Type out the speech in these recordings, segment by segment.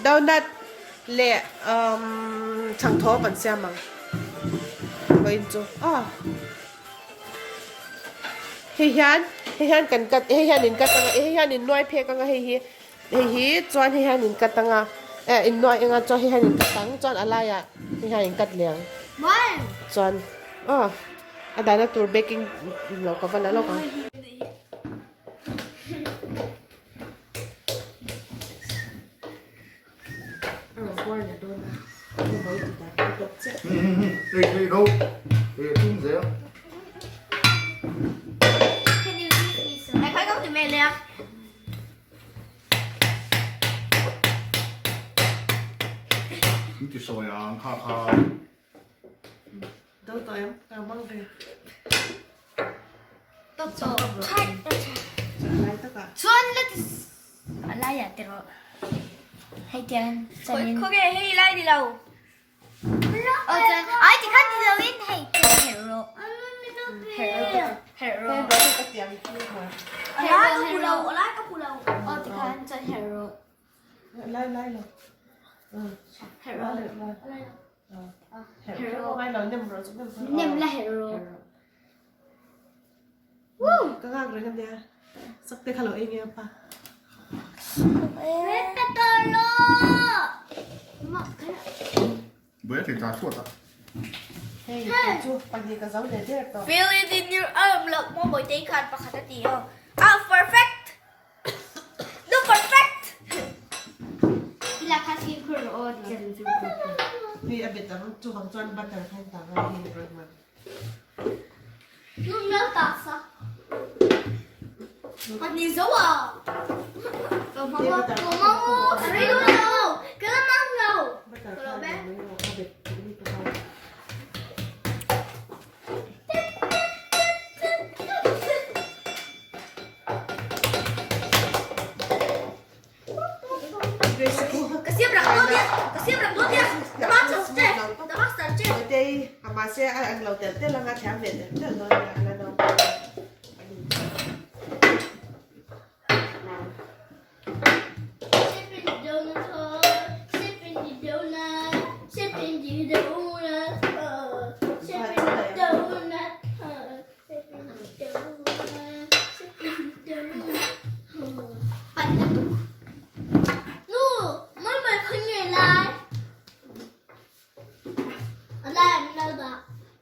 Donut leh umm chhangthaw kan siam ang vawiin chu aw hei hian hei hian kan cut hei hian in cut anga hei hian in nuai phek anga hei hi hei hi chuan hei hian in cut anga eh in nuai anga chuan hei hian in cut ang chuan a laiah hei hian in cut leh ang chuan aw a dahna tur baking lo ka va la lawk ang. Chuan let a laiah te rawh hei tiang chuanin Khawnge hei lai ni lo aw chuan ai tikhan ni lo in hei chuan herh rawh herh rawh herh rawh A lai ka hmu lo a lai ka hmu lo aw tikhan chuan herh rawh Lai lai lo herh rawh herh rawh ngai lo nem rawh chu nem rawh nem la herh rawh Ka nghak reng ania sak te kha lo ei nge pa. Feel it in your arm loh maw Bawitei khan pakhat a ti aw. Ah perfect! No perfect! Ila kha fimkhur rawh aw ti. Hei a bet ang chuvang chuan butter kha in tang a hei rawn man. Mahse a ang lo telh telh anga thiam ve telh telh dawn nia a la naupang a.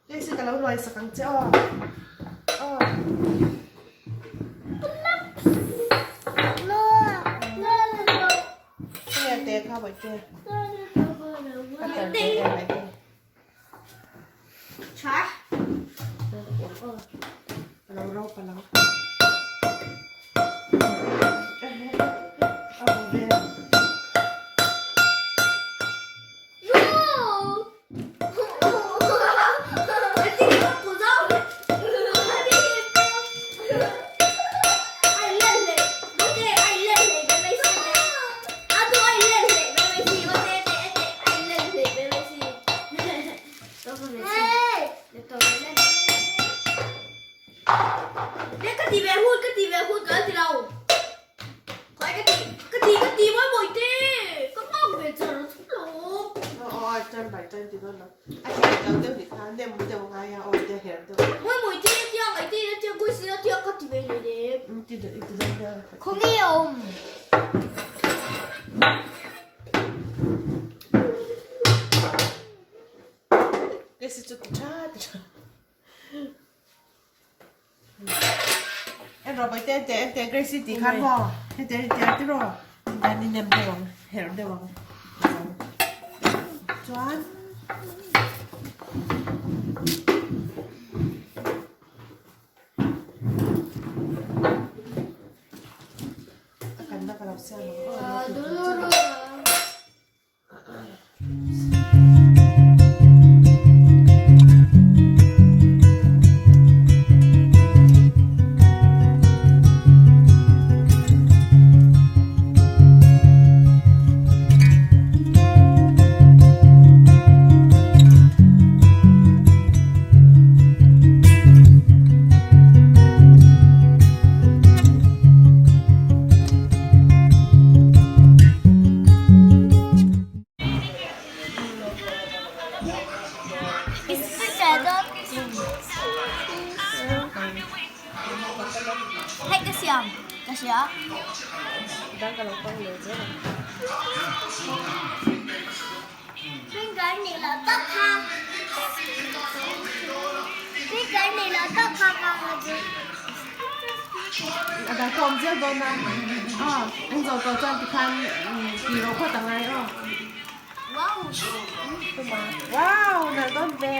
Hei ka lo luai sak ang che aw. Aw. Nghe te kha bawih te. Ka tar te em mai te. Tha. Ka lo ro pa lang. Ka ti ve hun, ka ti ve hun ka ti lo. Khawi ka ti, ka ti, ka ti mawi mawi te. Ka nghak ve char char lo. Aw aw turn by turn ti dawn lo. A her lo deuh nih kha nem deuh ngai a aw te her deuh. Mawi mawi te tiang ai te tiang kui si tiang ka ti ve hlei nem. Ti ti dawn nia. Khawnge a awm? Grace chu ti tha ti tha. En rawh bawihte en teh en teh Grace i tih khan maw heti a tia tiraw hian i nem deuh ang herh deuh ang chuan a kanna ka lo siam ang aw. Dang ka lo pang leh zel ang. A dang pawh awm zel dawn a. Aw, an zo tawh chuan tikhan tih ro phawt a ngai aw. Wow, nalh dawn ve.